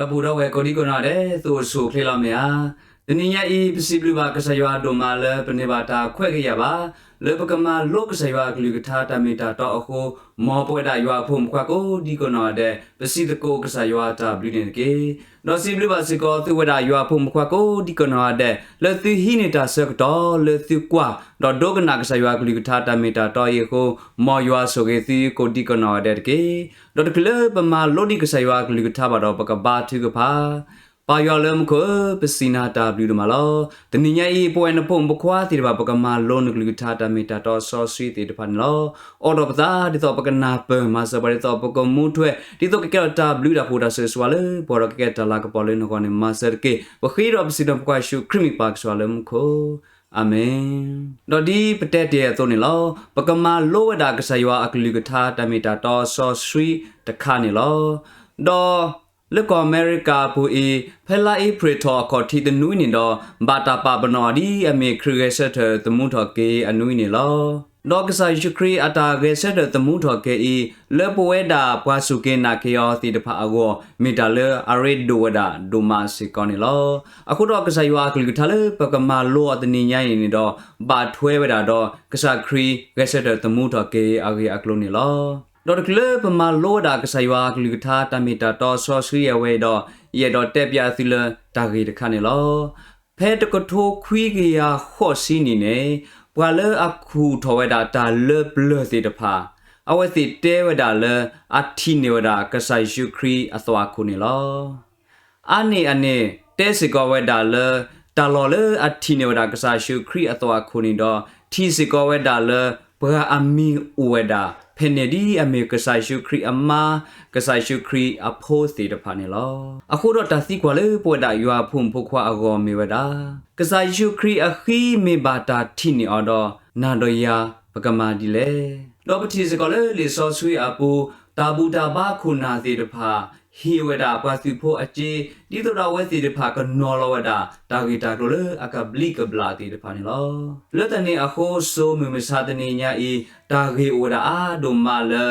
ဒီပုၢ်ဒီဝဲၢ်ကိးဒံကိးနီၢ်ဒဲး သုအိၣ်ဆူၣ်အိၣ်ချ့လီၤမ့ၢ်ဧါ. တနံၤညါအံၤ ပစံးဘျုးဘၣ်ကစၢ်ယွၤဒိၣ်မးလၢပန့ၢ်ဘၣ်တၢ်ခွဲးကယာ်ဘၣ် လၢပကမၤလိကစၢ်ယွၤအကလုၢ်ကထါတၢ်မ့ၢ်တၢ်တီအဃိ, မ်ပဝဲဒၣ်ယွၤအဖိမုၣ်ဖိခွါကိးဒံကိးနီၢ်ဒဲး ပစံးသကိးကစၢ်ယွၤအတၢ်ဘျုးန့ၣ်တက့ၢ်. ဒီးစံးဘျုးဘၣ်စ့ၢ်ကီးသုဝဲဒၣ်ယွၤအဖိမုၣ်ဖိခွါကိးဒံကိးနီၢ်ဒဲး လၢသုဟံးန့ၢ်တၢ်ဆၢကတီၢ် လၢသုကွၢ် ဒီးဒိကနၣ်ကစၢ်ယွၤအကလုၢ်ကထါတၢ်မ့ၢ်တၢ်တီအံၤအဃိ, မ်ယွၤဆိၣ်ဂ့ၤသုကိးဒံကိးနီၢ်ဒဲးတက့ၢ်. ဒီးတချုးလၢပမၤလိဒံးကစၢ်ယွၤအကလုၢ်ကထါဘၣ်ဒီး ပကဘါထုကဖၣ်. ပၢ်ယွၤလၢမူခိၣ်ဧၢ, ပစံးနၤတၢ်ဘျုးဒိၣ်မးလီၤ. တနံၤညါအံၤ ပဝဲနဖိမုၣ်ဖိခွါသ့ၣ်တဖၣ် ပကမၤလိနကလုၢ်ကထါတၢ်မ့ၢ်တၢ်တီစီဆှံသ့ၣ်တဖၣ်န့ၣ်လီၤ. အိးထီၣ်ပသးဒ်သိးပကနၢ်ပၢၢ်, မၤစၢၤပှၤဒ်သိးပကမူထွဲ, ဒ်သိးကကဲထီၣ်တၢ်ဘျုးတၢ်ဖှိၣ်တၢ်ဆိၣ်ဂ့ၤဆိၣ်ဝါလၢပှၤဒီးကကဲထီၣ်တၢ်လၤကပီၤလၢနဂီၢ်န့ၣ် မၤစၢၤတက့ၢ်. ပဃ့ဒီးပစံးထီၣ်ပသး ယ့ၣ်ၡူးခရံာ်မ့ၢ်ပၢ်ကစၢ်ယွၤလၢမူခိၣ်, အၤမ့ၣ်. ဒီးဒ်ပတဲတ့ၢ်အသိးန့ၣ်လီၤ. ပကမၤလိဝဲဒၣ်ကစၢ်ယွၤအကလုၢ်ကထါတၢ်မ့ၢ်တၢ်တီစီဆှံတခါန့ၣ်လီၤ. ဒီးလၢကီၢ်အမဲရကၤအပူၤအံၤ ဖဲလါအ့ဖြ့ၣ်ထီၣ်အခီၣ်ထံးတနွံန့ၣ်ဒီး ဘၣ်တၢ်ပာ်ပနီၣ်အီၤဒ်အမ့ၢ်ခရံာ်ဂဲၤဆၢထၢၣ်သမူထီၣ်က့ၤအနွံန့ၣ်လီၤ. ဒီးကစၢ်ယ့ၣ်ၡူးခရံာ်အတၢ်ဂဲၤဆၢထၢၣ်သမူထီၣ်က့ၤအံၤ လၢပဝဲဒၣ်ပှၤစူၢ်က့ၤနာ်က့ၤအီၤသ့ၣ်တဖၣ်အဂီၢ် မ့ၢ်တၢ်လၢအရ့ဒိၣ်ဝဲဒၣ်ဒိၣ်မးစ့ၢ်ကီးန့ၣ်လီၤ. အဃိဒီးကစၢ်ယွၤအကလုၢ်ကထါလၢပကမၤလိအီၤတနံၤညါအံၤန့ၣ်ဒီး ဘၣ်ထွဲဝဲဒၣ်ဒီး ကစၢ်ခရံာ်ဂဲၤဆၢထၢၣ်သမူထီၣ်က့ၤအဂ့ၢ်အကျိၤန့ၣ်လီၤ. ဒီးတချုးလၢပမၤလိဝဲဒၣ်ကစၢ်ယွၤအကလုၢ်ကထါတၢ်မ့ၢ်တၢ်တီစီဆှံအဝဲအံၤဒီး ယအဲၣ်ဒိးတဲပၠးသုလၢတၢ်ဂ့ၢ်တခါန့ၣ်လီၤ. ဖဲတကထိခွံကယၤဃိးဆံနံၣ်န့ၣ် ပှၤလၢအခူၣ်ထီၣ်ဝဲဒၣ်တၢ်လၢပျၢၤသ့ၣ်တဖၣ် အဝဲသ့ၣ်တဲဝဲဒၣ်လၢ အထံၣ်န့ၢ်ဝဲဒၣ်ကစၢ်ယ့ၣ်ၡူးခရံာ်အသွၣ်ခိၣ်န့ၣ်လီၤ. အါန့ၢ်အန့ၣ် တဲစ့ၢ်ကီးဝဲဒၣ်လၢ တၢ်လီၢ်လၢအထံၣ်န့ၢ်ဝဲဒၣ်ကစၢ်ယ့ၣ်ၡူးခရံာ်အသွၣ်ခိၣ်န့ၣ်ဒီး ထံၣ်စ့ၢ်ကီးဝဲဒၣ်လၢ ပှၤအမံၤအိၣ်ဝဲဒၣ် ဖဲန့ၣ်ဒ်အမ့ၢ်ကစၢ်ယ့ၣ်ၡူးခရံာ်အမါ, ကစၢ်ယ့ၣ်ၡူးခရံာ်အဖိသ့ၣ်တဖၣ်န့ၣ်လီၤ. အဃိဒီးတၢ်သံကွၢ်လၢပဝဲဒၣ်ယွၤအဖိမုၣ်ဖိခွါအဂီၢ်မ့ၢ်ဝဲဒၣ်, ကစၢ်ယ့ၣ်ၡူးခရံာ်အဃံမ့ၢ်ဘၣ်တၢ်ထံၣ်န့ၢ်အီၤဒီး နၤဒီးယၤ ပကမၤဒ်လဲၣ်. ဒီးပထံၣ်စ့ၢ်ကီးလၢလံာ်စီဆှံအပူၤ တၢ်ဘူၣ်တၢ်ဘါခိၣ်နၢ်သ့ၣ်တဖၣ် ဟ့ၣ်ဝဲဒၣ်ပှၤသုးဖိအစ့, ဒ်သိးဒီးအဝဲသ့ၣ်တဖၣ်ကနီၤလီၤဝဲဒၣ် တၢ်ဂ့ၢ်တၢ်ကျိၤလၢအကဘျံးကဘျၣ်သ့ၣ်တဖၣ်န့ၣ်လီၤ. လၢတၢ်န့ၣ်အဃိ စိၤမုၢ်မဆါတနံၤညါအံၤ တၢ်ဂ့ၢ်အိၣ်ဝဲဒၣ်အါဒိၣ်မးလၢ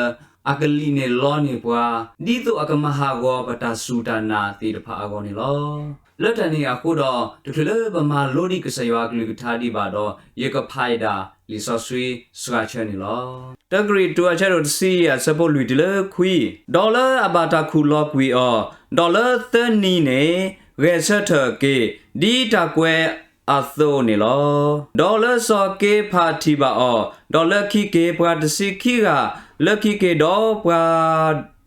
အကလံၣ်န့ၢ်လီန့ၢ်ပှၤ ဒ်သိးအကမၤဟးဂီၤပတၢ်စူၢ်တၢ်နာ်သ့ၣ်တဖၣ်အဂီၢ်န့ၣ်လီၤ. လၢတၢ်န့ၣ်အဃိဒီး တချုးလၢပမၤလိဒံးကစၢ်ယွၤအကလုၢ်ကထါဒံးဘၣ်ဒီး ယကဖးဒၣ်လံာ်စီဆှံစှၤဆၢန့ၣ်လီၤ. တၢကရံၣ်သူးအဆၢဒိၣ်တဆံယဲၢ် အဆၢဖိလွံၢ်တုၤလၢခွံ, ဒီးလၢအဘၣ်တၢ်ခူၣ်လီၤကွံာ်အီၤ, ဒီးလၢသၢနံၤန့ၣ် ဂဲၤဆၢထၢၣ်က့ၤ ဒ်တၢ်ကွဲးအသိးန့ၣ်လီၤ. ဒီးလၢစီၤက့ဖးထံၣ်ဘၣ်အီၤ, ဒီးလၢခံက့ၤပှၤတဆံခံဂၤ, လၢခံက့ၤဒီးပှၤ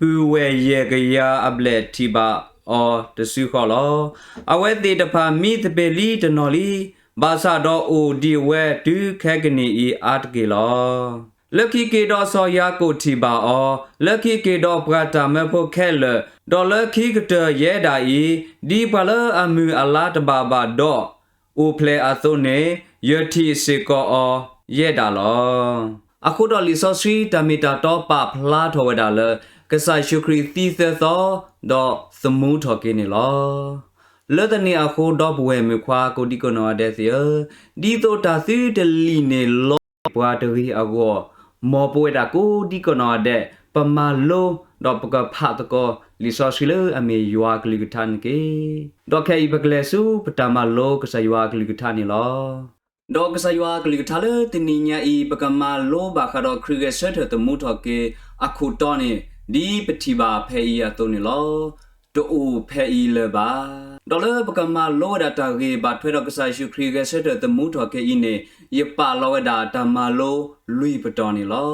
ပုၢ်ဝဲၢ်ယဲၢ်ကယၤအဘျဲၣ်ထံၣ်ဘၣ်အီၤတစုဃီလီၤ. အဝဲသ့ၣ်တဖၣ်မံသပ့ၤလံတနီၤလံ, ဘၣ်ဆၣ်ဒီးအိၣ်ဒံးဝဲတုၤခဲကနံၣ်အံၤအါတက့ၢ်လီၤ. လၢခံက့ၤဒီးစီၤယၤကိာ်ထံၣ်ဘၣ်အီၤ, လၢခံက့ၤဒီးပှၤတၢ်မၢဖိခဲလၢာ်, ဒီးလၢခံကတၢၢ်ယဲဒၣ်အံၤ, ဒ်ပှၤလၢအမုၢ်အလါတဘၣ်ဘၣ်ဒီး အိၣ်ဖျဲၣ်အသိးန့ၣ်, ယထံၣ်စ့ၢ်ကီးအီၤယဲဒၣ်လီၤ. အဃိဒီးလံာ်စီဆှံတၢ်မ့ၢ်တၢ်တီပာ်ဖျါထီၣ်ဝဲဒၣ်လၢ ကစၢ်ယ့ၣ်ၡူးခရံာ်သံသၢသီ, ဒီးသမူထီၣ်က့ၤန့ၣ်လီၤ. လၢတၢ်န့ၣ်အဃိ ဒီပုၢ်ဝဲၢ်မုၣ်ခွါကိးဒံကိးနီၢ်ဂၤဒဲးသ့ၣ်ဧၢ, ဒ်သိးတၢ်သုတလံၣ်န့ၢ်လီန့ၢ်ပှၤတဂ့ၤအဂီၢ်, မ်ပဝဲဒၣ်ကိးဒံကိးနီၢ်ဂၤဒဲး ပမၤလိ, ဒီးပကဖးသကိး လံာ်စီဆှံလၢအမ့ၢ်ယွၤအကလုၢ်ကထါန့ၣ်တက့ၢ်. ဒီးခဲအံၤပကလဲၤဆူပတၢ်မၤလိကစၢ်ယွၤအကလုၢ်ကထါန့ၣ်လီၤ. ဒီးကစၢ်ယွၤအကလုၢ်ကထါလၢတနံၤညါအံၤ ပကမၤလိဘၣ်ဃးဒီးခရံာ်ဂဲၤဆၢထၢၣ်သမူထီၣ်က့ၤအခိၣ်တီန့ၣ် ဒ်ပထံၣ်ဘၣ်ဖဲအံၤအသိးန့ၣ်လီၤ. တအိၣ်ဖဲအံၤလၢၤဘၣ်. ဒီးလၢပကမၤလိဝဲဒၣ်တၢ်ဂ့ၢ်ဘၣ်ထွဲဒီးကစၢ်ယ့ၣ်ၡူးခရံာ်ဂဲၤဆၢထၢၣ်သမူထီၣ်က့ၤအံၤန့ၣ် ယပာ်လီၤဝဲဒၣ်တၢ်မၤလိလွံၢ်ပတီၢ်န့ၣ်လီၤ.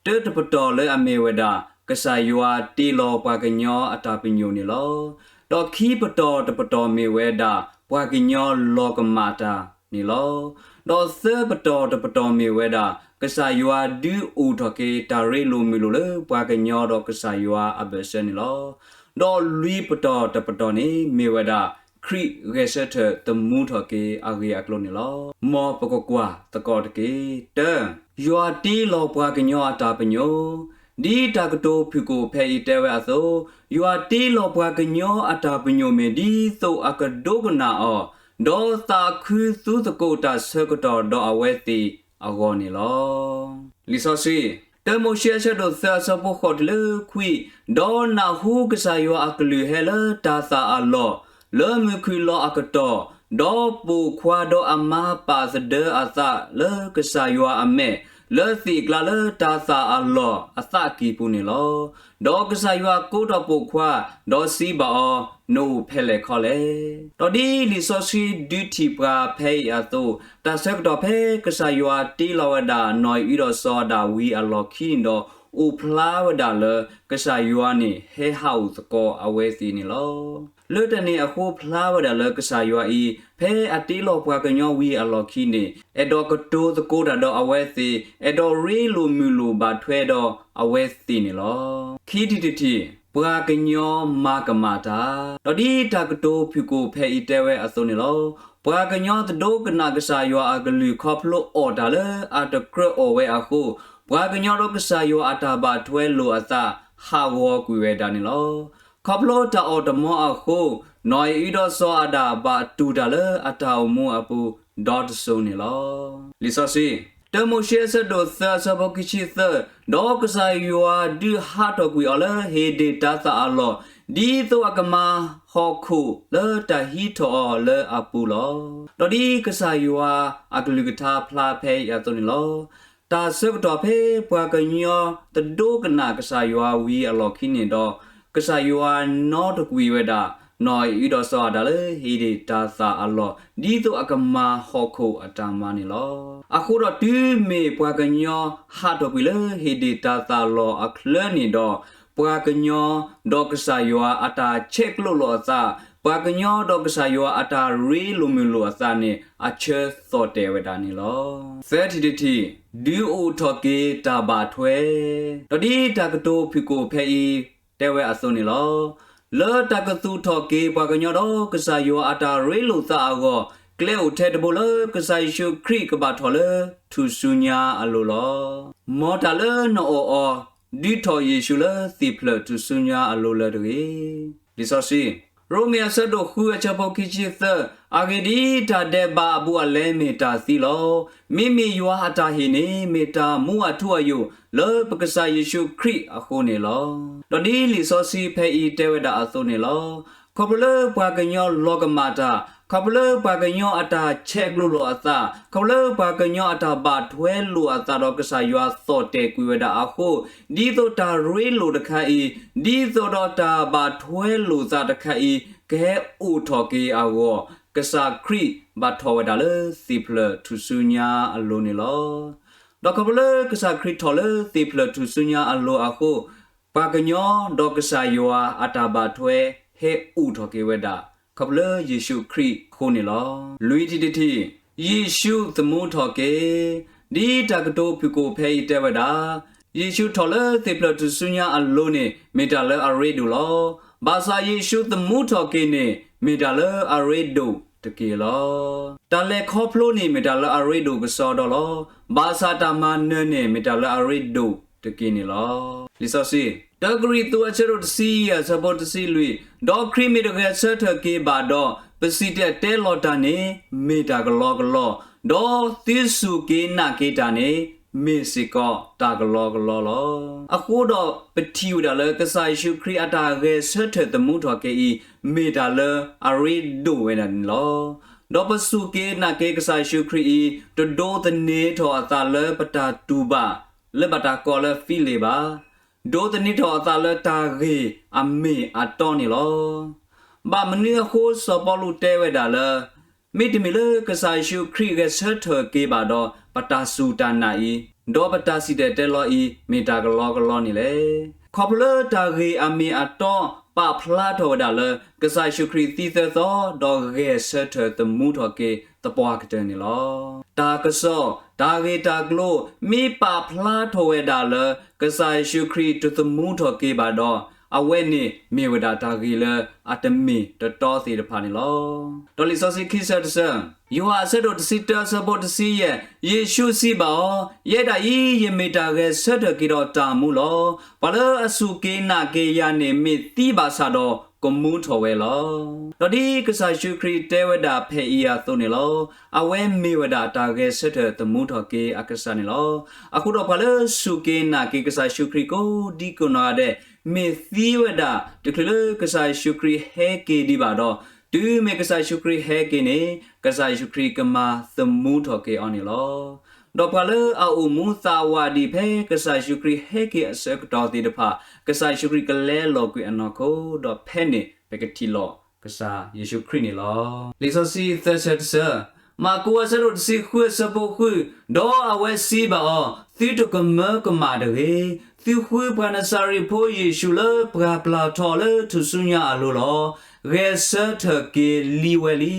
တၢတပတီၢ်လၢအမ့ၢ်ဝဲဒၣ် ကစၢ်ယွၤတ့လီၤပှၤကညီအတၢ်ပညိၣ်န့ၣ်လီၤ. ဒီးခံပတီၢ်တပတီၢ်မ့ၢ်ဝဲဒၣ် ပှၤကညီလီၤကမၣ်တၢ်န့ၣ်လီၤ. ဒီးသၢပတီၢ်တပတီၢ်မ့ၢ်ဝဲဒၣ် ကစၢ်ယွၤဒုးအိၣ်ထီၣ်က့ၤတၢ်ရ့လိာ်မုာ်လိာ်လၢပှၤကညီဒီးကစၢ်ယွၤအဘၢၣ်စၢၤန့ၣ်လီၤ. ဒီးလွံၢ်ပတီၢ်တပတီၢ်န့ၣ်မ့ၢ်ဝဲဒၣ် ခရံာ်ဂဲၤဆၢထၢၣ်သမူထီၣ်က့ၤအဂ့ၢ်အကျိၤန့ၣ်လီၤ. မ်ပကကွၢ်သကိးတက့ၢ်. တၢ, ယွၤတ့လီၤပှၤကညီအတၢ်ပညိၣ်, ဒ်တၢ်ကတိၤဖုၣ်ကိာ်ဖဲအံၤတဲဝဲအသိး, ယွၤတ့လီၤပှၤကညီအတၢ်ပညိၣ်မ့ၢ်ဒ်သိးအကဒိကနၣ်အီၤ, ဒီးသးခုသူသကိးတၢ်ဆၢကတီၢ်ဒီးအဝဲသ့ၣ်အဂီၢ်န့ၣ်လီၤ. လံာ်စီဆှံ, တၢမိၤၡ့အဆၢဒိၣ်သၢအဆၢဖိဃိးတုၤလၢခွံ, ဒီးနၢ်ဟူကစၢ်ယွၤအကလုၢ်ဟဲလၢတၤသၣ်အလီၢ်, လၢမုၢ်ခုၣ်လီၤအကတီၢ်, ဒီးပိာ်ခွါဒီးအမါပာ်သဒၢအသးလၢကစၢ်ယွၤအမဲာ်, လၢသ့ၣ်ကျါလၢတၤသၣ်အလီၢ်အသးကံၢ်ပူၤန့ၣ်လီၤ. ဒီးကစၢ်ယွၤကိးထီၣ်ပိာ်ခွါ, ဒီးစံးဘၣ်အီၤ, နအိၣ်ဖဲလဲၣ်ခီလဲၣ်. ဒီးဒ်လံာ်စီဆှံဒုးထံၣ်ပှၤဖဲအံၤအသိး, တၢ်ဆၢကတီၢ်ဖဲကစၢ်ယွၤတ့လီၤဝဲဒၣ်နီၢ်အံၤအံၣ်ဒီးစီၤအၤဒၣ်ဝံၤအလီၢ်ခံန့ၣ်ဒီး, အိၣ်ဖျါဝဲဒၣ်လၢကစၢ်ယွၤန့ၣ်ဟဲဟးအိၣ်သကိးအဝဲသ့ၣ်န့ၣ်လီၤ. လၢတၢ်န့ၣ်အဃိဖျါဝဲဒၣ်လၢကစၢ်ယွၤအံၤ ဖဲအတ့လီၤပှၤကညီဝံၤအလီၢ်ခံန့ၣ်, အဲၣ်ဒိးကတိၤသကိးတၢ်ဒီးအဝဲသ့ၣ်, အဲၣ်ဒိးရ့လိာ်မုာ်လိာ်ဘၣ်ထွဲဒီးအဝဲသ့ၣ်န့ၣ်လီၤ. ခံထံၣ်တထံၣ်, ပှၤကညီမၤကမၣ်တၢ်, ဒီးဒ်တၢ်ကတိၤဖုၣ်ကိာ်ဖဲအံၤတဲဝဲအသိးန့ၣ်လီၤ. ပှၤကညီတဒိကနၣ်ကစၢ်ယွၤအကလုၢ်ခီဖျိအီၣ်တၢ်လၢအတကြၢးအီၣ်ဝဲအဃိ, ပှၤကညီဒီးကစၢ်ယွၤအတၢ်ဘၣ်ထွဲလိာ်အသးဟးဂီၤကွံာ်ဝဲဒၣ်န့ၣ်လီၤ. ခီဖျိတၢ်အီၣ်တမီအဃိ, နီၢ်အံၣ်အံၣ်ဒီးစီၤအၤဒၣ်ဘၣ်တူၢ်တၢ်လၢအတၢ်အိၣ်မူအပူၤဒီတစိၤန့ၣ်လီၤ. လံာ်စီဆှံ, တၢမိၤၡ့အဆၢဒိၣ်သၢအဆၢဖိခံဆံသၢ, ဒီးကစၢ်ယွၤဒုးဟးထီၣ်ကွံာ်အီၤလၢဧ့ဒ့ၣ်တၤသၣ်အလီၢ်, ဒ်သိးအကမၤဟီၣ်ခိၣ်လၢတၢ်ဟံးထီၣ်အီၤလၢအပူၤလီၤ. ဒီးဒ်ကစၢ်ယွၤအကလုၢ်ကထါဖျါဖဲအံၤအသိးန့ၣ်လီၤ. တၢ်ဆၢကတီၢ်ဖဲပှၤကညီတဒိကနၣ်ကစၢ်ယွၤဝံၤအလီၢ်ခံန့ၣ်ဒီး, ကစၢ်ယွၤနီတကွံာ်ဝဲဒၣ် နီၢ်အံၣ်အံၣ်ဒီးစီၤအၤဒၣ်လၢဧ့ဒ့ၣ်တၤသၣ်အလီၢ်, ဒ်သိးအကမၤဟီၣ်ခိၣ်အတၢ်မၤန့ၣ်လီၤ. အဃိဒီးတုၤမ့ၢ်ပှၤကညီဟးထီၣ်ကွံာ်လၢဧ့ဒ့ၣ်တၤသၣ်အလီၢ်အချၢန့ၣ်ဒီး, ပှၤကညီဒီးကစၢ်ယွၤအတၢ်ဆဲးကျိးလိာ်အသး, ပှၤကညီဒီးကစၢ်ယွၤအတၢ်ရ့လိာ်မုာ်လိာ်အသးန့ၣ် အဆၢသီၣ်တဲာ်ဝဲဒၣ်န့ၣ်လီၤ. သၢထံၣ်တထံၣ်, ဒုးအိၣ်ထီၣ်က့ၤတၢ်ဘၣ်ထွဲ, ဒီးဒ်တၢ်ကတိၤဖုၣ်ကိာ်ဖဲအံၤတဲဝဲအသိးန့ၣ်လီၤ. လၢတၢ်ကသူၣ်ထီၣ်က့ၤပှၤကညီဒီးကစၢ်ယွၤအတၢ်ရ့လိာ်သးအဂီၢ်, ကျဲအိၣ်ထဲတဘိလၢကစၢ်ယ့ၣ်ၡူးခရံာ်ကဘၣ်ထီၣ်လၢထူၣ်စုညါအလိၤလီၤ. မ်တၢ်လၢနအီၣ်အီၤ, ဒုးထီၣ်ယ့ၣ်ၡူးလၢသ့ၣ်ဖျၢၣ်ထူၣ်စုညါအလိၤလၢတဂ့ၤ. လံာ်စီဆှံ, ရိမ့ၤအဆၢဒိၣ်ဃုအဆၢဖိခံဆံသၢ, အဂ့ၢ်ဒ်အံၤ, တၢ်ဒဲးဘးအဘူးအလဲမ့ၢ်တၢ်သံလီၤ. မ့မ့ၢ်ယွၤအတၢ်ဟ့ၣ်န့ၣ် မ့ၢ်တၢ်မူအထူအယိာ်လၢပကစၢ်ယ့ၣ်ၡူးခရံာ်အဃိန့ၣ်လီၤ. ဒီးဒ်လံာ်စီဆှံဖဲအံၤတဲဝဲဒၣ်အသိးန့ၣ်လီၤ. ခီဖျိလၢပှၤကညီလီၤကမၣ်တၢ်, ခီဖျိလၢပှၤကညီအတၢ်ဆဲးကျိးလိာ်အသး, ခီဖျိလၢပှၤကညီအတၢ်ဘၣ်ထွဲလိာ်အသးဒီးကစၢ်ယွၤသီၣ်တဲာ်ကွံာ်ဝဲဒၣ်အဃိ, ဒ်သိးတၢ်ရ့လိာ်တခါအံၤ, ဒ်သိးဒီးတၢ်ဘၣ်ထွဲလိာ်သးတခါအံၤ, ကဟဲအိၣ်ထီၣ်က့ၤအဂီၢ်, ကစၢ်ခရံာ်ဘၣ်ထီၣ်ဝဲဒၣ်လၢသ့ၣ်ဖျၢၣ်ထူၣ်စုညါအလိၤန့ၣ်လီၤ. ဒီးခီဖျိလၢကစၢ်ခရံာ်ထီၣ်လၢသ့ၣ်ဖျၢၣ်ထူၣ်စုညါအလိၤအဃိ, ပှၤကညီဒီးကစၢ်ယွၤအတၢ်ဘၣ်ထွဲဟဲအိၣ်ထီၣ်က့ၤဝဲဒၣ်, ခီဖျိလၢယ့ၣ်ၡူးခရံာ်အဃိန့ၣ်လီၤ. လွံၢ်ထံၣ်တထံၣ်, ယ့ၣ်ၡူးသမူထီၣ်က့ၤ, ဒ်တၢ်ကတိၤဖုၣ်ကိာ်ဖဲအံၤတဲဝဲဒၣ်, ယ့ၣ်ၡူးထီၣ်လၢသ့ၣ်ဖျၢၣ်ထူၣ်စုညါအလိၤန့ၣ် မ့ၢ်တၢ်လၢအရ့ဒိၣ်လီၤ. ဘၣ်ဆၣ်ယ့ၣ်ၡူးသမူထီၣ်က့ၤန့ၣ် မ့ၢ်တၢ်လၢအရ့ဒိၣ်တက့ၢ်လီၤ. တၢ်လဲၤခီဖျိန့ၣ် မ့ၢ်တၢ်လၢအရ့ဒိၣ်ကစီဒီလီၤ. ဘၣ်ဆၣ်တၢ်မၤနၢၤန့ၣ် မ့ၢ်တၢ်လၢအရ့ဒိၣ်တက့ၢ်န့ၣ်လီၤ. လံာ်စီဆှံ, တၢကရံၣ်သူးအဆၢဒိၣ်တဆံယဲၢ်အဆၢဖိတဆံလွံၢ်, ဒီးခရံာ်မ့ၢ်တဂဲၤဆၢထၢၣ်က့ၤဘၣ်ဒီး, ပစံၣ်တဲၤတဲလီၤတၢ်န့ၣ် မ့ၢ်တၢ်ကလီကလီ, ဒီးသုစူၢ်က့ၤနာ်က့ၤတၢ်န့ၣ် မ့ၢ်စ့ၢ်ကီးတၢ်ကလီကလီလီၤ. အဃိဒီးပထံၣ်ဝဲဒၣ်လၢ ကစၢ်ယ့ၣ်ၡူးခရံာ်အတၢ်ဂဲၤဆၢထၢၣ်သမူထီၣ်က့ၤအံၤ မ့ၢ်တၢ်လၢအရ့ဒိၣ်ဝဲဒၣ်န့ၣ်လီၤ. ဒီးပစူၢ်က့ၤနာ်က့ၤကစၢ်ယ့ၣ်ၡူးခရံာ်အံၤ တဒိးသန့ၤထီၣ်အသးလၢပတၢ်တူၢ်ဘၣ် လၢဘၣ်တၢ်ကိးလၢ feeling ဘၣ်, ဒိးသန့ၤထီၣ်အသးလၢတၢ်ဂ့ၢ်အမ့ၢ်အတီန့ၣ်လီၤ. ဘၣ်မနုၤအဃိစီၤပီလူးတဲဝဲဒၣ်လၢ မ့တမ့ၢ်လၢကစၢ်ယ့ၣ်ၡူးခရံာ်ဂဲၤဆၢထၢၣ်က့ၤဘၣ်ဒီး ပတၢ်စူၢ်တၢ်နာ်အံၤ, ဒီးပတၢ်စံၣ်တဲၤတဲလီၤအံၤ မ့ၢ်တၢ်ကလီကလီန့ၣ်လဲၣ်. ခီဖျိလၢတၢ်ဂ့ၢ်အမ့ၢ်အတီ ပာ်ဖျါထီၣ်ဝဲဒၣ်လၢ ကစၢ်ယ့ၣ်ၡူးခရံာ်သံသၢသီ ဒီးဂဲၤဆၢထၢၣ်သမူထီၣ်က့ၤသပှၢ်ကတၢၢ်န့ၣ်လီၤ. တၢ်ကစီၣ်, တၢ်ဂ့ၢ်တၢ်ကျိၤ မ့ၢ်ပာ်ဖျါထီၣ်ဝဲဒၣ်လၢ ကစၢ်ယ့ၣ်ၡူးခရံာ်တသမူထီၣ်က့ၤဘၣ်ဒီး အဝဲန့ၣ်မ့ၢ်ဝဲဒၣ်တၢ်ဂ့ၢ်လၢအတမ့ၢ်တတီသ့ၣ်တဖၣ်န့ၣ်လီၤ. ဒီးလံာ်စီဆှံခံဆၢတဆၢ, ယိၤဟၣ်အဆၢဒိၣ်တဆံတၢအဆၢဖိတဆံယဲၢ်, ယ့ၣ်ၡူးစံးဘၣ်အီၤ, ယဲဒၣ်အံၤ ယမ့ၢ်တၢ်ဂဲၤဆၢထၢၣ်က့ၤဒီးတၢ်မူလီၤ. ပှၤလၢအစူၢ်က့ၤနာ်က့ၤယၤန့ၣ် မ့ၢ်သံဘၣ်ဆၣ်ဒီး ကမူထီၣ်ဝဲလီၤ. ဒီးဒ်ကစၢ်ယ့ၣ်ၡူးခရံာ်တဲဝဲဒၣ်ဖဲအံၤအသိးန့ၣ်လီၤ. အဝဲမ့ၢ်ဝဲဒၣ်တၢ်ဂဲၤဆၢထၢၣ်သမူထီၣ်က့ၤအကစၢ်န့ၣ်လီၤ. အဃိဒီးပှၤလၢစူၢ်က့ၤနာ်က့ၤကစၢ်ယ့ၣ်ၡူးခရံာ်ကိးဒံကိးနီၢ်ဂၤဒဲး မ့ၢ်သံဝဲဒၣ် တချုးလၢကစၢ်ယ့ၣ်ၡူးခရံာ်ဟဲက့ၤဒံးဘၣ်ဒီး တုၤမ့ၢ်ကစၢ်ယ့ၣ်ၡူးခရံာ်ဟဲက့ၤန့ၣ် ကစၢ်ယ့ၣ်ၡူးခရံာ်ကမၤသမူထီၣ်က့ၤအီၤန့ၣ်လီၤ. ဒီးပှၤလၢအအိၣ်မူသးဝးဒံးဖဲကစၢ်ယ့ၣ်ၡူးခရံာ်ဟဲက့ၤအဆၢကတီၢ်သ့ၣ်တဖၣ် ကစၢ်ယ့ၣ်ၡူးခရံာ်ကလဲၤလီၤကွံာ်အနီၢ်ခိ ဒီးဖဲန့ၣ်ပကထံၣ်လိာ်ကစၢ်ယ့ၣ်ၡူးခရံာ်န့ၣ်လီၤ. လံာ်စီဆှံသၢဆၢတဆၢ, မၢ်ကူးအဆၢဒိၣ်တဆံဃုအဆၢဖိဃု, ဒီးအဝဲစံးဘၣ်အီၤ, သုတကမၢကမၣ်တဂ့ၤ, သုဃုပှၤနစၤရ့းဖိယ့ၣ်ၡူးလၢပှၤပျၢ်ထီၣ်အီၤလၢထူၣ်စုညါအလိၤလီၤ. ဂဲၤဆၢထၢၣ်က့ၤလံဝဲလံ,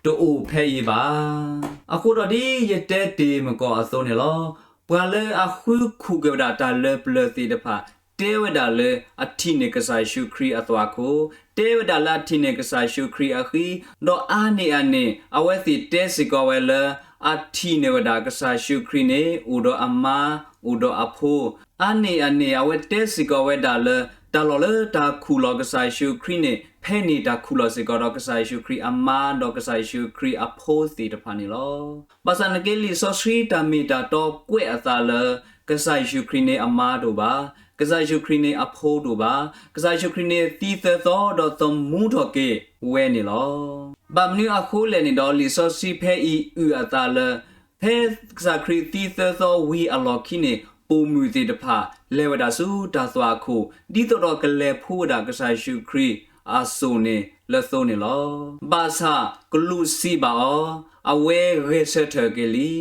တအိၣ်ဖဲအံၤဘၣ်. အဃိဒီးဒ်ယတဲတ့ၢ်မုၢ်ကီၢ်အသိးန့ၣ်လီၤ. ပှၤလၢအဃုခူၣ်က့ၤဝဲဒၣ်တၢ်လၢပျၢၤသ့ၣ်တဖၣ် တဲဝဲဒၣ်လၢအထံၣ်န့ၢ်ကစၢ်ယ့ၣ်ၡူးခရံာ်အသွၣ်ခိၣ်, တဲဝဲဒၣ်လၢအထံၣ်န့ၢ်ကစၢ်ယ့ၣ်ၡူးခရံာ်အဃံ, ဒီးအါန့ၢ်အန့ၣ် အဝဲသ့ၣ်တဲစ့ၢ်ကီးဝဲလၢ အထံၣ်န့ၢ်ဝဲဒၣ်ကစၢ်ယ့ၣ်ၡူးခရံာ်န့ၣ် အိၣ်ဒီးအမါ, အိၣ်ဒီးအဖိ, အါန့ၢ်အန့ၣ် အဝဲတဲစ့ၢ်ကီးဝဲဒၣ်လၢ တၢ်လီၢ်လၢတၢ်ခူၣ်လီၤကစၢ်ယ့ၣ်ၡူးခရံာ်န့ၣ် ဖဲန့ၣ်တၢ်ခူၣ်လီၤစ့ၢ်ကီးဒီးကစၢ်ယ့ၣ်ၡူးခရံာ်အမါ ဒီးကစၢ်ယ့ၣ်ၡူးခရံာ်အဖိသ့ၣ်တဖၣ်န့ၣ်လီၤ. ဘၣ်ဆၣ်နာ်က့လံာ်စီဆှံတၢ်မ့ၢ်တၢ်တီကွဲးအသးလၢ ကစၢ်ယ့ၣ်ၡူးခရံာ်န့ၣ်အမါတအိၣ်ဘၣ်, ကစၢ်ယ့ၣ်ၡူးခရံာ်န့ၣ်အဖိတအိၣ်ဘၣ်, ကစၢ်ယ့ၣ်ၡူးခရံာ်န့ၣ်သံသၢသီဒီးသမူထီၣ်က့ၤဝဲန့ၣ်လီၤ. ဘၣ်မနုၤအဃိလဲၣ်န့ၣ်ဒီး လံာ်စီဆှံဖဲအံၤအုၣ်အသးလၢ ဖဲကစၢ်ခရံာ်သံသၢသီဝံၤအလီၢ်ခံန့ၣ် ပိာ်မုၣ်သ့ၣ်တဖၣ် လဲၤဝဲဒၣ်ဆူတၢ်သွၣ်ခိၣ် ဒ်သိးဒီးကလဲၤဖှူဝဲဒၣ်ကစၢ်ယ့ၣ်ၡူးခရံာ်အစိၣ်န့ၣ်လၢသိန့ၣ်လီၤ. ဘၣ်ဆၣ်ကလူးစံးဘၣ်အီၤ, အဝဲဂဲၤဆၢထၢၣ်က့ၤလံ,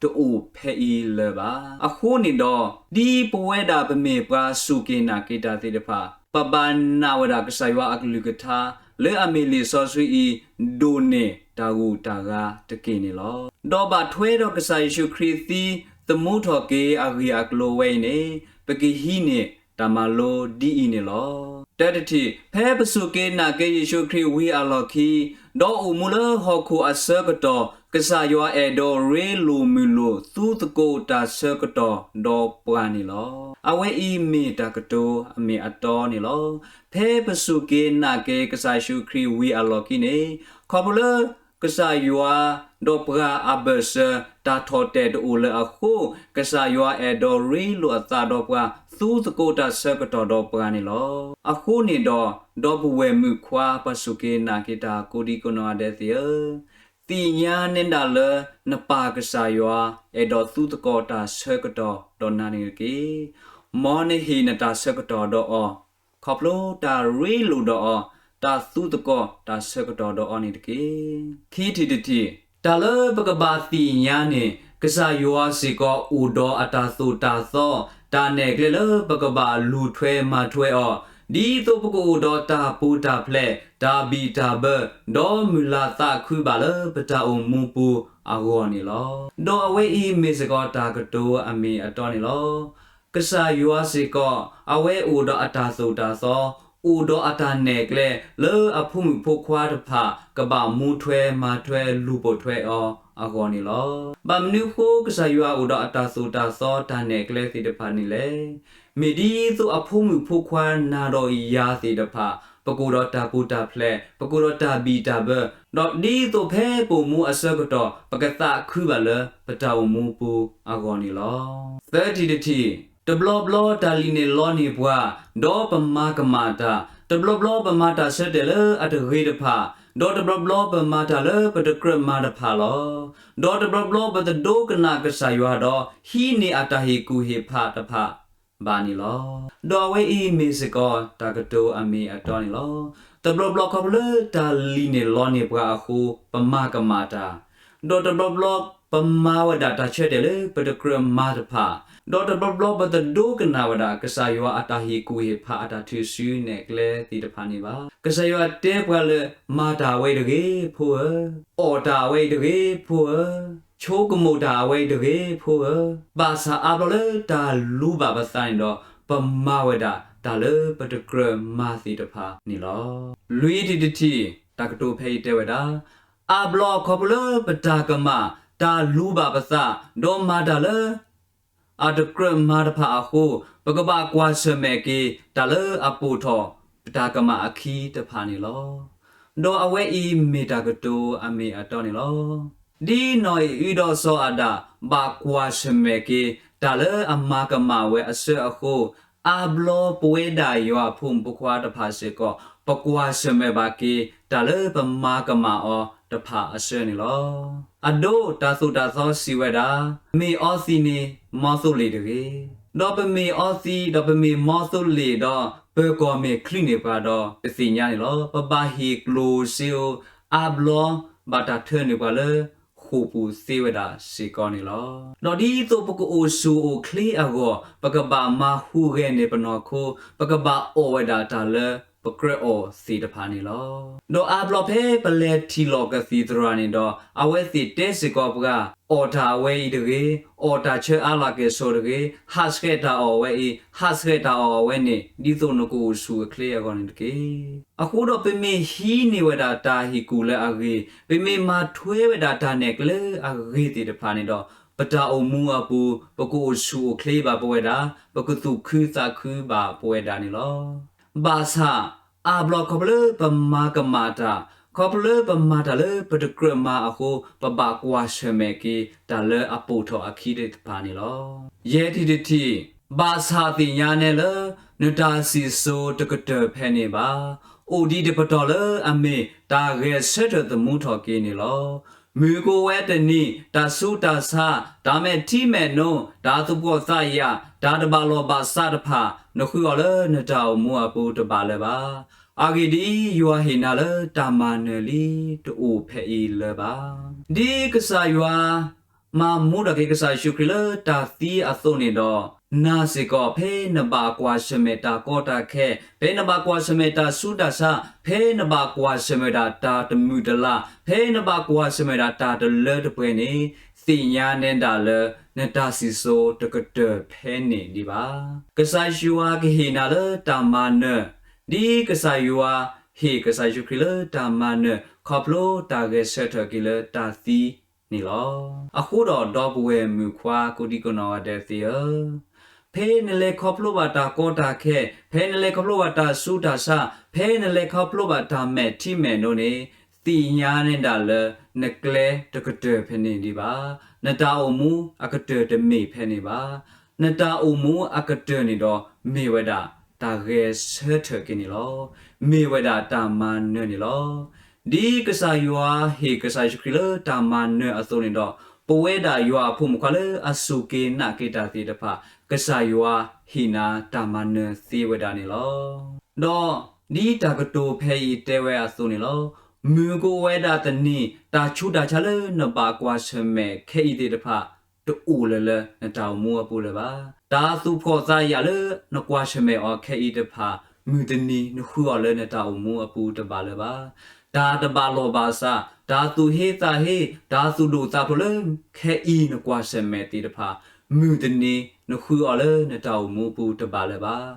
တအိၣ်ဖဲအံၤလၢၤဘၣ်. အဃိန့ၣ်ဒီး ဒ်ပဝဲဒၣ်ပမ့ၢ်ပှၤစူၢ်က့ၤနာ်က့ၤတၢ်သ့ၣ်တဖၣ် ပဘၣ်နာ်ဝဲဒၣ်ကစၢ်ယွၤအကလုၢ်ကထါ လၢအမ့ၢ်လံာ်စီဆှံအံၤ ဒိၣ်န့ၢ်တၢ်ဂုၤတၢ်ဂၤတက့ၢ်န့ၣ်လီၤ. ဒီးဘၣ်ထွဲဒီးကစၢ်ယ့ၣ်ၡူးခရံာ်သံသမူထီၣ်က့ၤအဂ့ၢ်အကျိၤဝဲအံၤန့ၣ် ပကဟံးန့ၢ်တၢ်မၤလိဒ်အံၤန့ၣ်လီၤ. တၢတထံၣ်, ဖဲပစူၢ်က့ၤနာ်က့ၤယ့ၣ်ၡူးခရံာ်ဝံၤအလီၢ်ခံ ဒီးအိၣ်မူလၢဟီၣ်ခိၣ်အဆၢကတီၢ် ကစၢ်ယွၤအဲၣ်ဒိးရ့လိာ်မုာ်လိာ် သူသကိးတၢ်ဆၢကတီၢ်ဒီးပှၤန့ၣ်လီၤ. အဝဲအံၤမ့ၢ်တၢ်ကတိၤအမ့ၢ်အတီန့ၣ်လီၤ. ဖဲပစူၢ်က့ၤနာ်က့ၤကစၢ်ယ့ၣ်ၡူးခရံာ်ဝံၤအလီၢ်ခံန့ၣ် ခီဖျိလၢ ကစၢ်ယွၤဒီးပှၤအဘၢၣ်စၢၤ တၢ်ထီၣ်တဲာ်တအိၣ်လၢၤအဃိ, ကစၢ်ယွၤအဲၣ်ဒိးရ့လိာ်အသးဒီးပှၤ သူသကိးတၢ်ဆၢကတီၢ်ဒီးပှၤန့ၣ်လီၤ. အဃိန့ၣ်ဒီး ဒီပုၢ်ဝဲၢ်မုၣ်ခွါ ပှၤစူၢ်က့ၤနာ်က့ၤတၢ်ကိးဒံကိးနီၢ်ဂၤဒဲးသ့ၣ်ဧၢ, သ့ၣ်ညါနဲဒၣ်လၢ နပၢ်ကစၢ်ယွၤ အဲၣ်ဒိးသူသကိးတၢ်ဆၢကတီၢ်ဒီးနၤန့ၣ်တက့ၢ်. မ်နဟ့ၣ်နတၢ်ဆၢကတီၢ်ဒီးအီၤ ခီဖျိတၢ်ရ့လိာ်ဒီးအီၤ, တၢ်သူသကိးတၢ်ဆၢကတီၢ်ဒီးအီၤန့ၣ်တက့ၢ်. ခံထံၣ်တထံၣ်, တၢ်လၢပကဘၣ်သ့ၣ်ညါန့ၣ် ကစၢ်ယွၤစ့ၢ်ကီးအိၣ်ဒီးအတၢ်သိၣ်တၢ်သီ, တၢ်နဲၣ်ကျဲလၢပကဘၣ်လူၤထွဲမၤထွဲအီၤ, ဒ်သိးပကအိၣ်ဒီးတၢ်ပူၤတၢ်ဖျဲး, တၢ်ဘံၣ်တၢ်ဘၢ, ဒီးမုၢ်လၢ်သးခုဘၣ်လၢပတၢ်အိၣ်မူပူၤအဂီၢ်န့ၣ်လီၤ. ဒီးအဝဲအံၤမ့ၢ်စ့ၢ်ကီးတၢ်ကတိၤအမ့ၢ်အတီန့ၣ်လီၤ. ကစၢ်ယွၤစ့ၢ်ကီး အဝဲအိၣ်ဒီးအတၢ်သိၣ်တၢ်သီ, အိၣ်ဒီးအတၢ်နဲၣ်ကျဲ လၢအဖိမုၣ်ဖိခွါတဖၣ် ကဘၣ်မူထွဲမၤထွဲလူၤပိာ်ထွဲအီၤအဂီၢ်န့ၣ်လီၤ. ဘၣ်မနုၤဃိကစၢ်ယွၤအိၣ်ဒီးအတၢ်သိၣ်တၢ်သီတၢ်နဲၣ်ကျဲသ့ၣ်တဖၣ်န့ၣ်လဲၣ်. မ့ၢ်ဒ်သိးအဖိမုၣ်ဖိခွါနၤဒီးယၤသ့ၣ်တဖၣ် ပကအိၣ်ဒီးတၢ်ပူၤတၢ်ဖျဲး, ပကအိၣ်ဒီးတၢ်ဘံၣ်တၢ်ဘၢ, ဒီးဒ်သိးဖဲပအိၣ်မူအဆၢကတီၢ် ပကသးခုဘၣ်လၢပတၢ်အိၣ်မူပူၤအဂီၢ်န့ၣ်လီၤ. သၢထံၣ်တထံၣ်, တဘျီဘျီတၢ်လံၣ်န့ၢ်လီန့ၢ်ပှၤ, ဒီးပမၤကမၣ်တၢ်, တဘျီဘျီပမၤတၢ်ဆၢတဲာ်လၢအတဂ့ၤတဖၣ်, ဒီးတဘျီဘျီပမၤတၢ်လၢပတကြၢးမၤတဖၣ်လီၤ. ဒီးတဘျီဘျီပတဒိကနၣ်ကစၢ်ယွၤဒီး ဟံးန့ၢ်အတၢ်ဟ့ၣ်ကူၣ်ဟ့ၣ်ဖးတဖၣ် ဘၣ်န့ၣ်လီၤ. ဒီးအဝဲအံၤမ့ၢ်စ့ၢ်ကီးတၢ်ကတိၤအမ့ၢ်အတီန့ၣ်လီၤ. တဘျီဘျီခီဖျိလၢတၢ်လံၣ်န့ၢ်လီန့ၢ်ပှၤအဃိ ပမၤကမၣ်တၢ်, ဒီးတဘျီဘျီပမၤဝဲဒၣ်တၢ်ဆၢတဲာ်လၢပတကြၢးမၤတဖၣ်, ဒီးတဘျီဘျီပတဒိကနၣ်ဝဲဒၣ် ကစၢ်ယွၤအတၢ်ဟ့ၣ်ကူၣ်ဟ့ၣ်ဖးအတၢ်ထုးစုနဲၣ်ကျဲသ့ၣ်တဖၣ်န့ၣ်ဘၣ်. ကစၢ်ယွၤတဲပှၤလၢ မၤတၢ်အဝဲအံၤတဂ့ၤ ဖိဧၢ, အီၣ်တၢ်အဝဲအံၤတဂ့ၤ ဖိဧၢ, ဆိကမိၣ်တၢ်အဝဲအံၤတဂ့ၤ ဖိဧၢ, ဘၣ်ဆၣ်အါဘျီလၢတၢ်လူၤဘၣ်ပသးန့ၣ်ဒီး ပမၤဝဲဒၣ်တၢ်လၢပတကြၢးမၤသ့ၣ်တဖၣ်န့ၣ်လီၤ. လွံၢ်ထံၣ်တထံၣ်, တၢ်ကတိၤဖဲအံၤတဲဝဲဒၣ်, အါဘျီခီဖျိလၢပတၢ်ကမၣ် တၢ်လူၤဘၣ်ပသး ဒီးမၤတၢ်လၢ အတကြၢးမၤတဖၣ်အဃိ, ပကဘၣ်ကွၢ်ဆၢၣ်မဲာ်က့ၤ တၢ်လၢအပိာ်ထီၣ် တၢ်ကမၣ်အခံတဖၣ်န့ၣ်လီၤ. ဒီးအဝဲအံၤမ့ၢ်တၢ်ကတိၤအမ့ၢ်အတီန့ၣ်လီၤ. ဒ်နီၢ်အံၤအုဒီးစီၤအၤဒၣ် ဘၣ်ကွၢ်ဆၢၣ်မဲာ်က့ၤ တၢ်လၢအမၤကမၣ်ဝဲအဆၢအဃိ, အါဘျီပဝဲဒၣ်ယွၤအဖိမုၣ်ဖိခွါတဖၣ်စ့ၢ်ကီး ပကွၢ်ဆၢၣ်မဲာ်ဘၣ်က့ၤ တၢ်လၢပမၤကမၣ်အီၤတဖၣ်အဆၢန့ၣ်လီၤ. အဒိ တၢ်သိၣ်တၢ်သီစံးဝဲဒၣ်, မ့ၢ်အီသံးန့ၣ် မီသိလ့ၣ်တဂ့ၤ. ဒီးပမ့ၢ်အီသံး ဒီးပမ့ၢ်မီသိလ့ၣ်ဒီး ပၢၤကီၢ်မ့ၢ်ချုးန့ၢ်ပှၤဒီး ပသ့ၣ်ညါန့ၣ်လီၤ. ပဘၣ်ဟ့ၣ်ကျိၣ်စ့ဧိၤ, အါဘျီဘၣ်တၢ်ထၢနုာ်ပှၤလၢ ဃိာ်ပူၤသ့ဝဲဒၣ်စ့ၢ်ကီးန့ၣ်လီၤ. ဒီးဒ်သိးပကအိၣ်ဆူၣ်အိၣ်ချ့အဂီၢ်, ပကဘၣ်မၤဟူးဂဲၤန့ၢ်ပနီၢ်ခိ, ပကဘၣ်အီၣ်ဝဲဒၣ်တၢ်လၢပကြၢးအီၣ်သ့ၣ်တဖၣ်န့ၣ်လီၤ. ဒီးအါဘျီဖဲပလဲၤထံၣ်လိာ်ကသံၣ်သရၣ်န့ၣ်ဒီး အဝဲသ့ၣ်တဲစ့ၢ်ကီးပှၤ, အီၣ်တၢ်အဝဲအံၤတဂ့ၤ, အီၣ်တၢ်ဆၢအါလၢ်ကဲၣ်ဆိးတဂ့ၤ, ဟးဆှဲးတၢ်အီၣ်အဝဲအံၤ, ဟးဆှဲးတၢ်အီၣ်အဝဲန့ၣ်, ဒ်သိးနကအိၣ်ဆူၣ်အိၣ်ချ့အဂီၢ်န့ၣ်တက့ၢ်. အဃိဒီးပမ့ၢ်ဟံးန့ၢ်ဝဲဒၣ်တၢ်ဟ့ၣ်ကူၣ်လၢအဂ့ၤ, ပမ့ၢ်မၤထွဲဝဲဒၣ်တၢ်နဲၣ်ကျဲအဂ့ၤသ့ၣ်တဖၣ်န့ၣ်ဒီး, ပတၢ်အိၣ်မူအပူၤ ပကအိၣ်ဆူၣ်အိၣ်ချ့ဘၣ်ပဝဲဒၣ်, ပကသူၣ်ခုသးခုဘၣ်ပဝဲဒၣ်န့ၣ်လီၤ. ဘၣ်ဆၣ်, အါဘျီခီဖျိလၢပမၤကမၣ်တၢ်, ခီဖျိလၢပမၤတၢ်လၢပတကြၢးမၤအဃိ, ပဘၣ်ကွၢ်ဆၢၣ်မဲာ်က့ၤတၢ်လၢအပိာ်ထီၣ်အခံသ့ၣ်တဖၣ်န့ၣ်လီၤ. ယဲၢ်ထံၣ်တထံၣ်, ဘၣ်ဆၣ်သ့ၣ်ညါနဲလၢ နတၢ်စံၣ်စိၤတကတၢၢ်ဖဲန့ၣ်ဘၣ်. အိၣ်ဒံးတပတီၢ်လၢအမ့ၢ်တၢ်ဂဲၤဆၢထၢၣ်သမူထီၣ်က့ၤန့ၣ်လီၤ. မုၢ်ကအိၣ်ဝဲတနံၤ, တၢ်ဆူးတၢ်ဆါ, တၢ်မဲာ်ထံမဲာ်နိ, တၢ်သူၣ်ဖှီၣ်သးယာ်, တၢ်တဘၣ်လိာ်ဘၣ်စးတဖၣ်, နဃုအီၤလၢနတၢ်အိၣ်မူအပူၤတဘၣ်လၢၤဘၣ်. အဂ့ၢ်ဒ်အံၤ, ယွၤဟ့ၣ်နၤလၢတၢ်မၤနၢၤလံ, တအိၣ်ဖဲအံၤလၢၤဘၣ်. ဒ်ကစၢ်ယွၤ မၤမူထီၣ်က့ၤကစၢ်ယ့ၣ်ၡူးခရံာ်လၢတၢ်သံအသိးန့ၣ်ဒီး, နၤစ့ၢ်ကီး ဖဲနဘၣ်ကွၢ်ဆၢၣ်မဲာ်တၢ်ကီတၢ်ခဲ, ဖဲနဘၣ်ကွၢ်ဆၢၣ်မဲာ်တၢ်ဆူးတၢ်ဆါ, ဖဲနဘၣ်ကွၢ်ဆၢၣ်မဲာ်ဒၣ်တၢ်တမုာ်တလၤ, ဖဲနဘၣ်ကွၢ်ဆၢၣ်မဲာ်ဒၣ်တၢ်တလၢတပှဲၤန့ၣ်, သ့ၣ်ညါနဲဒၣ်လၢ နတၢ်စံၣ်စိၤတကတၢၢ်ဖဲန့ၣ်ဒံးဘၣ်. ကစၢ်ယွၤကဟ့ၣ်နၤလၢတၢ်မၤနၢၤ, ဒ်ကစၢ်ယွၤဟ့ၣ်ကစၢ်ယ့ၣ်ၡူးခရံာ်လၢတၢ်မၤနၢၤ ခီဖျိတၢ်ဂဲၤဆၢထၢၣ်က့ၤလၢတၢ်သံန့ၣ်လီၤ. အဃိဒီး ဒီပုၢ်ဝဲၢ်မုၣ်ခွါ ကိးဒံကနီၢ်ဂၤဒဲးသ့ၣ်ဧၢ, ဖဲနလဲၤခီဖျိဘၣ်တၢ်ကီတၢ်ခဲ, ဖဲနလဲၤခီဖျိဘၣ်တၢ်ဆူးတၢ်ဆါ, ဖဲနလဲၤခီဖျိဘၣ်တၢ်မဲာ်ထံမဲာ်နိန့ၣ်, သ့ၣ်ညါနဲဒၣ်လၢ နကျဲတကတၢၢ်ဖဲန့ၣ်ဒံးဘၣ်. နတၢ်အိၣ်မူအကတၢၢ်တမ့ၢ်ဖဲန့ၣ်ဘၣ်. နတၢ်အိၣ်မူအကတၢၢ်န့ၣ်ဒီး မ့ၢ်ဝဲဒၣ်တၢ်ဂဲၤဆၢထၢၣ်က့ၤန့ၣ်လီၤ. မ့ၢ်ဝဲဒၣ်တၢ်မၤနၢၤန့ၣ်လီၤ. ဒ်ကစၢ်ယွၤဟ့ၣ်ကစၢ်ယ့ၣ်ၡူးခရံာ်လၢတၢ်မၤနၢၤအသိးန့ၣ်ဒီး, ပဝဲဒၣ်ယွၤအဖိမုၣ်ခွါလၢအစူၢ်က့ၤနာ်က့ၤတၢ်သ့ၣ်တဖၣ်, ကစၢ်ယွၤဟ့ၣ်နၤတၢ်မၤနၢၤသ့ဝဲဒၣ်န့ၣ်လီၤ. ဒီးဒ်တၢ်ကတိၤဖဲအံၤတဲဝဲအသိးန့ၣ်လီၤ. မုၢ်ကအိၣ်ဝဲဒၣ်တနံၤ, တၢ်ဆူးတၢ်ဆါလၢနဘၣ်ကွၢ်ဆၢၣ်မဲာ်ခဲအံၤသ့ၣ်တဖၣ်, တအိၣ်လၢၤလၢနတၢ်အိၣ်မူအပူၤလၢၤဘၣ်. တၢ်သူၣ်ဖှီၣ်သးယာ်လၢနကွၢ်ဆၢၣ်မဲာ်အီၤခဲအံၤတဖၣ်, မုၢ်တနံၤနဃုအီၤလၢနတၢ်အိၣ်မူအပူၤတဘၣ်လၢၤဘၣ်. တၢ်တဘၣ်လိာ်ဘၣ်စး, တၢ်သူၣ်ဟ့သးဟ့, တၢ်သူၣ်ဒိၣ်သးဖျိးလၢ ခဲအံၤနကွၢ်ဆၢၣ်မဲာ်သ့ၣ်တဖၣ်, မုၢ်တနံၤနဃုအီၤလၢနတၢ်အိၣ်မူအပူၤတဘၣ်လၢၤဘၣ်.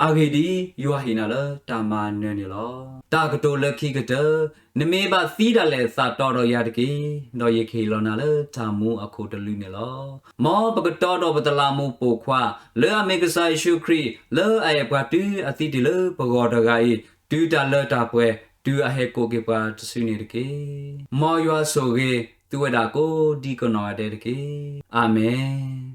အဂ့ၢ်ဒ်အံၤ, ယွၤဟ့ၣ်နၤလၢတၢ်မၤနၢၤန့ၣ်လီၤ. တၢ်ကတိၤလၢခံကတၢၢ်, နမ့ၢ်ဘၣ်သံဒၣ်လဲာ်သးတီဒီးယၤတက့ၢ်, ဒီးယကဟ့ၣ်လီၤနၤလၢတၢ်မူအခိၣ်တလုာ်န့ၣ်လီၤ. မ်ပကတီဒီးပတလးမူပိာ်ခွါ, လၢအမ့ၢ်ကစၢ်ယ့ၣ်ၡူးခရံာ်, လၢအအဲၣ်ပှၤတုၤအသံတ့ၢ်လၢပဂီၢ်တဂၤအံၤ, တုၤတၢ်လၢတၢ်ပှဲၤ, တုၤအဟဲကိးက့ၤပှၤတစုန့ၣ်တက့ၢ်. မ်ယွၤဆိၣ်ဂ့ၤသုဝဲဒၣ်ကိးဒံကနီၢ်ဂၤဒဲးတက့ၢ်. အၤမ့ၣ်.